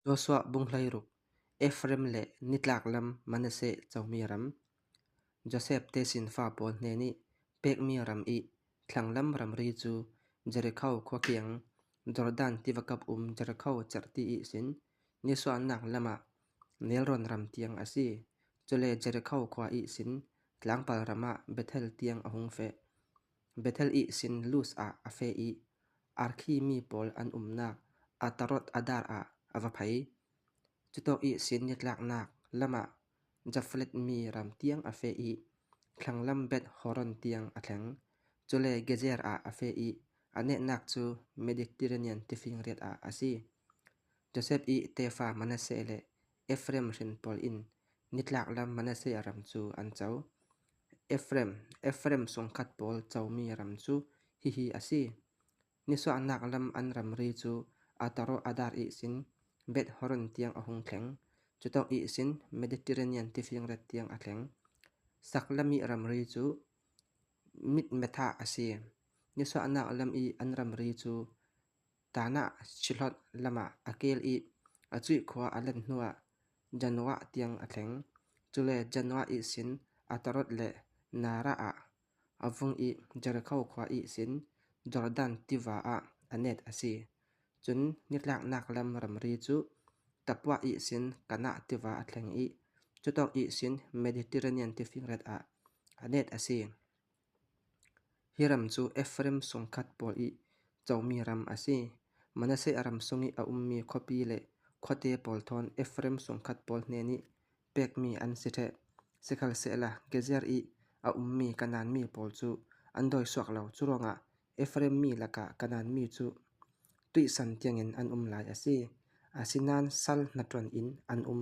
ໂຍຊວາບຸງໄຫຼຣຸກ, ເອຟເຣມ ແລະ ນິຕາກລຳມານາເຊເຈົ້າມີຣຳ. ໂຢເຊບເຕຊິນຟ້າໂປນເນນິ ເປກມີຣຳອິ, ທາງລຳຣຳຣີຈູ, ເຢເຣເຂົາຂົວກຽງ, ຈໍຣດານຕິວະກັບອຸມເຢເຣເຂົາຈັດຕີອິຊິນ, ນິສວານາກລະມະ ເນລຣອນຣຳຕຽງອາຊີ, ຈຸເລເຢເຣເຂົາຂວາອິຊິນ, ຕລາງປາລຣະມະ ເບເທລຕຽງອະຮຸງເຟ, ເບເທລອິຊິນ ລຸສອາອະເຟອິ, ອາຣຄີມີໂປລອັນອຸມນາກ ອາຕາຣອດອາດາຣອາອະວະໄພ, ຈຸໂຕກອິຊິນ ນິຕາກນາກລະມະ ຈາເຟເລັດມີຣຳຕຽງອະເຟອິ, ທາງລຳເບັດໂຮຣອນຕຽງອະແທງ, ຈຸເລເກເຈຣອາອະເຟອິ, ອະເນນາກຈູ ເມດິເຕຣເນຍນຕິຟິງເຣດອາອາຊີ. ໂຢເຊບອິເຕຟາມານາເຊ ແລະ ເອຟເຣມເຮນໂປລອິນ, ນິຕາກລຳມານາເຊອາຣຳຈູອັນເຈົ້າ. ເອຟເຣມ, ເອຟເຣມຊົງຄັດໂປລເຈົ້າມີຣຳຈູ ຮີຮີອາຊີ. ນິສວານາກລຳອັນຣຳຣີຈູ ອາຕາໂຣອາດາຣອິຊິນ, ເບັດໂຮຣອນຕຽງອະຮຸງແທງ, ຈຸໂຕກອິຊິນ ເມດິເຕຣເນຍນຕິຟິງເຣດຕຽງອະແທງ, ສັກລະມິຣຳຣີຈູ ມິດເມທາອາຊີ. ນິສວານາກລຳອິອັນຣຳຣີຈູ ຕານະຊິລອດລະມະອາເກລອິ, ອາຈຸຍຂວາອາແລນຫົວ ຈັນວະຕຽງອະແທງ, ຈຸເລຈັນວະອິຊິນ ອາຕາຣອດ ແລະ ນາຣະອາ ອາວົງອິ, ເຢເຣເຂົາຂວາອິຊິນ ຈໍຣດານຕິວາອາ ອະເນດອາຊີ. ຈຸນ ນິຕາກນາກລຳຣຳຣີຈູ ຕະປວະອິຊິນ ການະຕິວາອະແທງອິ, ຈຸໂຕກອິຊິນ ເມດິເຕຣເນຍນຕິຟິງເຣດອາ ອະເນດອາຊີ. ຮີຣຳຈູ ເອຟເຣມຊົງຄັດໂປລອິ, ເຈົ້າມີຣຳອາຊີ. ມານາເຊອາຣຳຊົງອິ ອາອຸມມີ ໂຄປີ ແລະ ໂຄເຕໂປລທອນ, ເອຟເຣມຊົງຄັດໂປລເນນິ ເປກມີອັນຊິເທ, ເຊຄາລເຊລາ ເກເຈຣອິ, ອາອຸມມີ ການານມີໂປລຈູ ອັນດອຍສວກລາວຈຸໂຣງອາ, ເອຟເຣມມີລະກາ ການານມີຈູ ຕຸຍສັນຕຽງເງິນອັນອຸມລາຍອາຊີ, ອາຊິນານ ຊາລນະຕຣອນອິນ ອັນອຸມ